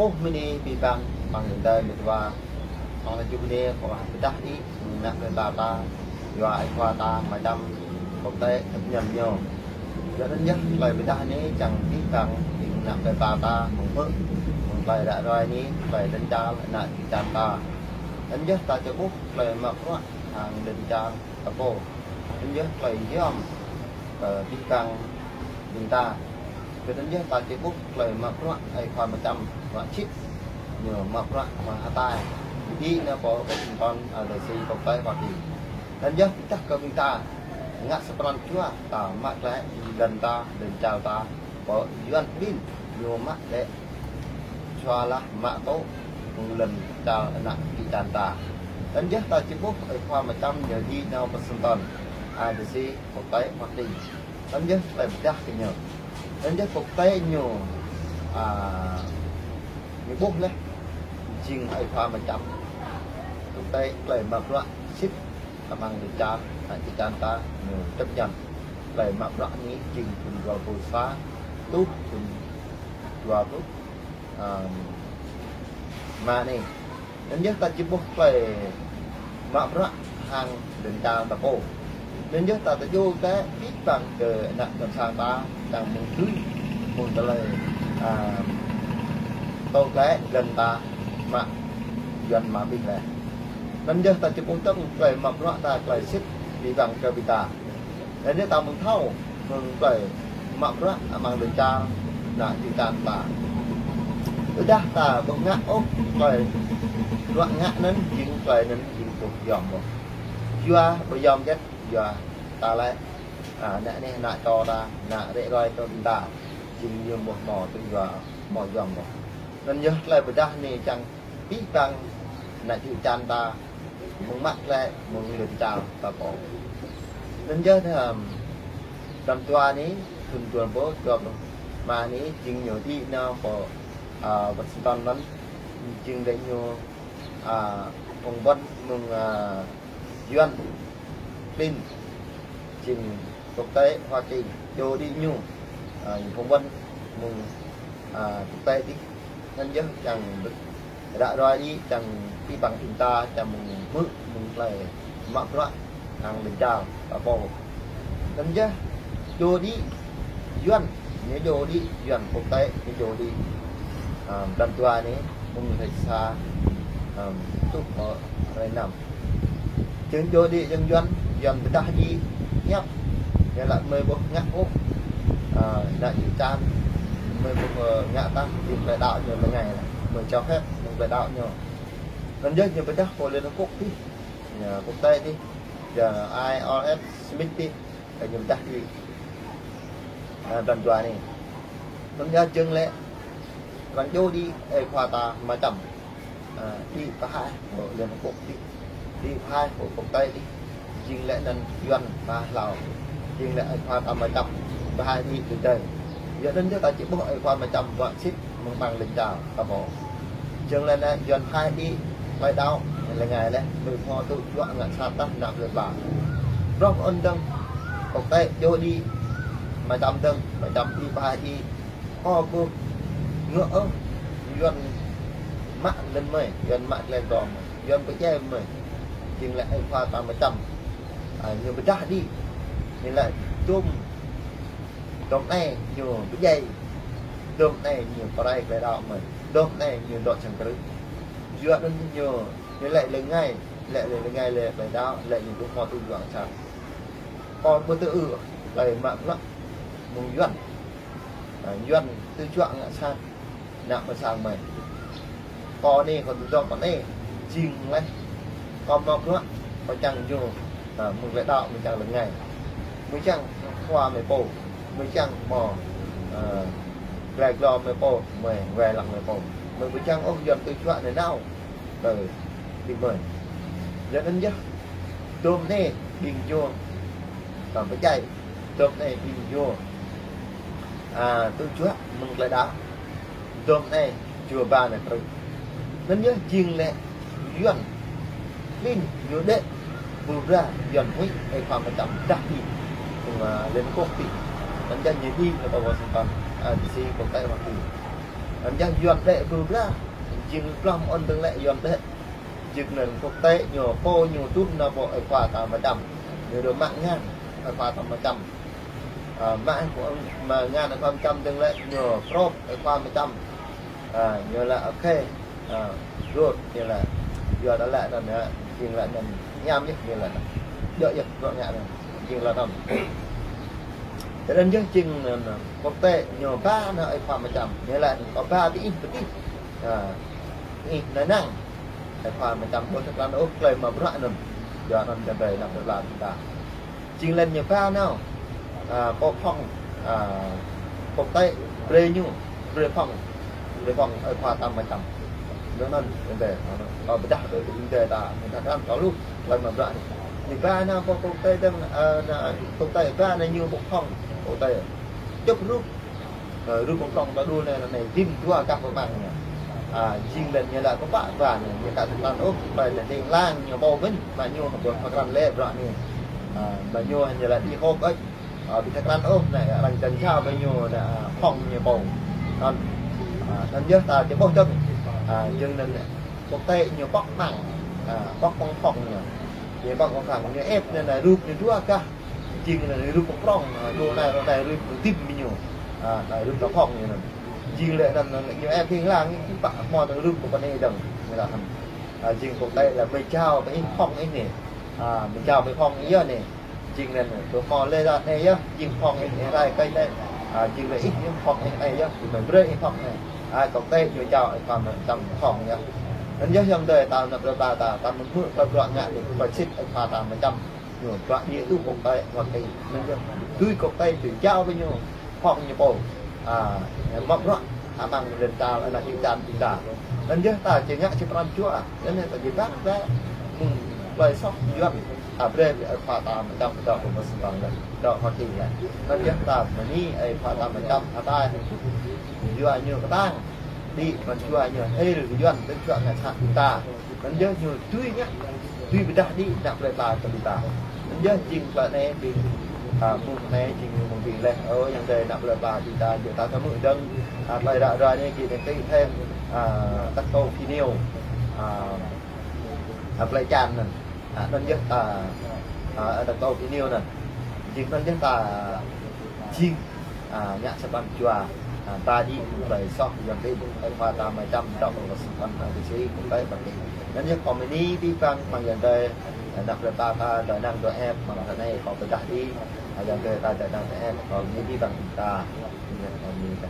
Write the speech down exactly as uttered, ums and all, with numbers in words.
Ơ, mơ̆ng anai abih bang, amăng lŏn tơnah mơta, amăng lŏn tơnah mơta, kâo wơ̆t pơdah đĭ, ană plơi pla ta, yua ai khua ta, mơčăm, quốc tế chấp nhận ñu. Yua anŭn yơh, tơlơi pơdah anai čang abih bang, ƀing ană plơi pla ta, mơ̆ng pơ, mơ̆ng tơlơi ră ruai anai, tơlơi lŏn čar, ană čư̆ čan ta. Anŭn yơh ta či ƀuh, tơlơi mă bruă, hăng lŏn čar, ta pô. Anŭn yơh tơlơi yom, ơ, abih bang ƀing ta. Kơ anŭn yơh ta či ƀuh tơlơi mă bruă ai khua mơčăm, mă čĭt, ñu mă bruă mă hơtai. Đĭ nao pơ Washington, ơ, đô thị quốc tế Hoa Kỳ. Anŭn yơh pơdah kơ ƀing ta ngă sa pran jua ta mă glaĭ lŏn ta, lŏn čar ta. Pơ Yuan ƀing ñu mă lĕ, jua lah mă tŏ mơ̆ng lŏn čar ană čư̆ čan ta. Anŭn yơh ta či ƀuh ai khua mơčăm ñu đĭ nao Washington, ơ, đô thị quốc tế Hoa Kỳ. Anŭn yơh tơlơi pơdah kơ ñu. Anŭn yơh quốc tế ñu, ơ, ñu ƀuh lĕ, jing ai khua mơčăm quốc tế tơlơi mă bruă sĭt amăng lŏn čar, ană čư̆ čan ta, ñu chấp nhận. Tơlơi mă bruă anai jing thŭn dua rơbâo sa, truh thŭn dua rơbâo, ơ, rơma anai. Anŭn yơh ta či ƀuh tơlơi mă bruă hăng lŏn čar ta pô. Anŭn yơh ta tơjô kơ abih bang kơ ană ƀôn sang ta, čang mơ̆ng tui, mơ̆ng tơlơi, ơ, tŏ glaĭ lŏn ta mă Yuan mă abih lĕ. Anŭn yơh ta či ƀuh tơ̆ng tơlơi mă bruă ta tơlơi sĭt abih bang kơ ƀing ta. Anŭn yơh ta mơ̆ng thâo, mơ̆ng tơlơi mă bruă amăng lŏn čar ană čư̆ čan ta. Tơdah ta ƀu ngă ôh tơlơi bruă ngă anŭn, jing tơlơi anŭn jing ƀu yom ôh. Yua ƀu yom hơget, yua ta lĕ, ơ, ană anai, ană čô ta, ană rĕ ruai kơ ƀing ta, jing ñu ƀu hmâo tui yua, hmâo yom ôh. Anŭn yơh tơlơi pơdah anai čang abih bang ană čư̆ čan ta, mơ̆ng mă glaĭ, mơ̆ng lŏn čar ta pô. Anŭn yơh, ơ, blan dua anai, thŭn dua rơbâo dua pluh rơma anai, jing ñu đĭ nao pơ, ơ, Washington anŭn, jing lĕ ñu, ơ, phỏng vấn mơ̆ng, ơ, Yuan ƀing jing quốc tế Hoa Kỳ, djru đĭ ñu, ơ, phỏng vấn mơ̆ng, ơ, quốc tế đĭ. Anŭn yơh čang ră ruai đĭ, čang abih bang ƀing ta, čang mơ̆ng hmư̆, mơ̆ng tơlơi mă bruă hăng lŏn čar ta pô. Anŭn yơh djru đĭ Yuan, ñu djru đĭ Yuan quốc tế, ñu djru đĭ, ơ, blan dua anai, mơ̆ng hrơi sa, ơ, truh pơ hrơi năm. Jing djru đĭ jing Yuan, Yuan pơdah đĭ hiăp. Ñu laĭ mơi ƀu ngă ôh, ơ, ană čư̆ čan, mơi ƀu, ơ, ngă tah, jing tơlơi đaŏ ñu lơngai lĕ. Mơi cho phép, jing tơlơi đaŏ ñu. Anŭn yơh ñu pơdah pơ Liên Hợp Quốc tih, ñu quốc tế tih, ñu I R S Smith tih, kơ ñu pơdah đĭ, ơ, blan dua anai. Anŭn yơh jing lĕ, arăng djru đĭ ai khua ta mơčăm. Ơ, đĭ pơhaih pơ Liên Hợp Quốc đĭ, đĭ pơhaih pơ quốc tế đĭ. Jing lĕ anŭn Yuan pơhaih hlâo. Jing lĕ ai khua ta mơčăm pơhaih đĭ tơdơi. Yua anŭn yơh ta či ƀuh ai khua mơčăm bruă sĭt mơ̆ng amăng lŏn čar ta pô. Jing lĕ anai Yuan pơhaih đĭ tơlơi đaŏ, lơngai lĕ, ƀu hmâo tŭ juă ngă sat tah ană plơi pla. Rŏh ôn dơ̆ng, quốc tế djru đĭ mơčăm dơ̆ng, mơčăm đĭ pơhaih đĭ. Kâo ƀu ngă ôh, Yuan mă lŏn mơi, Yuan mă tơlơi dŏ mơi, Yuan pơdjai mơi. Jing lĕ ai khua ta mơčăm. Ơ, ñu pơdah đĭ. Ñu laĭ dôm, dôm anai ñu pơdjai. Dôm anai ñu pơrai tơlơi đaŏ mơi. Dôm anai ñu dŏ čang krư̆. Yua anŭn ñu, ñu laĭ lơngai, laĭ lĕ lơngai lĕ tơlơi đaŏ, laĭ ñu ƀu hmâo tŭ juă ngă sat. Kâo ƀu tŭ ư, tơlơi mă bruă mơ̆ng Yuan. Ơ, Yuan tŭ juă ngă sat ană ƀôn sang mơi. Kâo anai, kâo tŭ dŏ pơ anai, jing lĕ. Kâo mă bruă, kâo čang ñu, ơ, mơ̆ng tơlơi đaŏ, mơi čang lơngai. Mơi čang khua mơi pô, mơi čang hmâo, ơ, glai glô mơi pô, mơi wai lăng mơi pô. Mơi ƀu čang ôh Yuan tŭ juă nanao kơ ƀing mơi. Yua anŭn yơh, dôm anai ƀing ñu, ơ, pơdjai. Dôm anai ƀing ñu, ơ, tŭ juă mơ̆ng tơlơi đaŏ. Dôm anai jua ba anai krư̆. Anŭn yơh jing lĕ Yuan, ƀing ñu đĕ ƀu ra Yuan huĭ ai khua mơčăm pơdah đĭ mơ̆ng, ơ, Liên Hợp Quốc đĭ. Anŭn yơh ñu đĭ nao pơ Washington, ơ, D C, quốc tế Hoa Kỳ. Anŭn yơh Yuan đĕ bru bra. Jing blom ôn dơ̆ng lĕ Yuan đĕ. Jing anŭn quốc tế ñu pô ñu tŭ nao pô ơi khua ta Ama Čăm. Ñu dŏ mă ngăn ơi khua ta Ama Čăm. Ă, mă, mă ngăn ơi khua Ama Čăm dơ̆ng lĕ ñu prôp ơi khua Ama Čăm. Ă, ñu laĭ ok. Ă, rut ñu laĭ. Yua dah laĭ anŭn yơh, jing laĭ anŭn hiam yơh ñu laĭ anŭn. Djơ̆ yơh, rut ngă anŭn. Jing laĭ anŭn. Tơdang yơh jing anŭn, quốc tế ñu ba nao ơi khua Ama Čăm. Ñu laĭ anŭn kâo ba ƀing ih pơtih. Ă, ih năng năng. Ơi khua Ama Čăm ƀu thâo krăn ôh tơlơi mă bruă anŭn. Yua anŭn tơdơi anăp tơlơi ƀing ta. Jing lĕ ñu ba nao, ă, pô phŏng, ă, quốc tế brơi ñu, brơi phŏng, brơi phŏng ơi khua ta Ama Čăm. Anŭn anŭn, ƀing ta, ă, pơdah ƀing ta, ta, ƀing ta krăn kâo lu, tơlơi mă bruă anai. Ñu ba nao pô quốc tế dơ̆ng, ă, nao quốc tế ba nao ñu pô phŏng quốc tế. Čŭp rup, ă, rup pô phŏng ta đu anai, anai, dim dua gah pơmăng anai. Ă, jing lĕ ñu laĭ pơpă ba anai, ñu ka tơkrăn ôh, ƀơi anai đing lang ñu pô mơ̆n, mă ñu hơbơ̆t pơkrăn lĕ bruă anai. Ă, mă ñu hăng ñu laĭ đi họp ơi. Ă, ƀu tơkrăn ôh, anai, arăng jăn jao ƀơi ñu, anai, ă, phŏng ñu pô. Anŭn, ă, anŭn yơh ta či ƀuh dơ̆ng. Ă, jing anŭn, quốc tế ñu pŏk măng. Ă, pŏk phŏng phŏng ñu. Ñu pŏk phŏng phŏng, ñu ĕp anai, anai, rup ñu dua gah. Jing anŭn rup prŏng, ă, dŏ anai, dŏ anai, rup dim ñu. Ă, anai, rup ta phŏng ñu anŭn. Jing lĕ anŭn, anŭn, ñu ĕp đing lang, ñu pă hmâo anŭn rup kơ pơ anai dơ̆ng. Ñu laĭ anŭn. Ă, jing quốc tế lĕ mơi jao ƀing ih phŏng ih anai. Ă, mơi jao ƀing ih phŏng ih yơh anai. Jing anŭn, tơ hmâo lĕ ră anai yơh, jing phŏng ih anai rai kơi anai. Ă, jing lĕ ih ñu phŏng ih anai yơh, jing mơi brơi ih phŏng anai. Ă, quốc tế ñu jao ih phŏng anai, čăm phŏng yơh. Anŭn yơh ayŏng adơi ta anăp plơi pla ta, ta mơ̆n hmư̆ tơlơi bruă ngă anai, tơlơi sĭt ih phŏng ta Ama Čăm. Ñu bruă đĭ tŭ quốc tế Hoa Kỳ. Anŭn yơh, tui quốc tế tui jao ƀơi ñu, phŏng ñu pô. Ă, mă bruă, amăng lŏn čar, ană čư̆ čan ƀing ta. Anŭn yơh ta či ngă či pran jua. Anŭn yơh ta či ba, ba, mơ̆ng tơlơi soh Yuan. Ta brơi ƀing ơi khua ta Ama Čăm dŏ pơ Washington lĕ, dŏ Hoa Kỳ lĕ. Anŭn yơh ta bơni ơi khua ta Ama Čăm, ta yua ñu kơtang. Đĭ pran jua ñu hil Yuan tơl jua ngă sat ƀing ta. Anŭn yơh ñu tui ngă, tui pơdah đĭ anăp plơi pla ta ƀing ta. Anŭn yơh jing pơ anai ƀing, ă, mơ̆ng anai jing mơ̆ng ƀing lĕ. Ơ, ayŏng adơi anăp plơi pla ƀing ta, ƀing ta thâo hmư̆ dơ̆ng, ă, tơlơi ră ruai anai gih đăng ký thêm, ă, Đak Tô Phi Niu, ă, ă, plơi Čan anŭn. Ă, anŭn yơh ta, ă, Đak Tô Phi Niu anŭn. Jing anŭn yơh ta, jing, ă, ngă sa pran jua, ă, ba đĭ tơlơi soh Yuan đĭ, ơi khua ta Ama Čăm dŏ pơ Washington, ă, D C, quốc tế Hoa Kỳ. Anŭn yơh kâo bơni abih bang, mơ̆ng ayŏng adơi, ă, anăp plơi pla ta, dŏ năng dŏ ĕp, mơ̆ng ră anai kâo pơdah đĭ, ă, ayŏng adơi ta dŏ năng dŏ ĕp, kâo bơni abih bang ƀing ta. Anŭn yơh kâo bơni ta.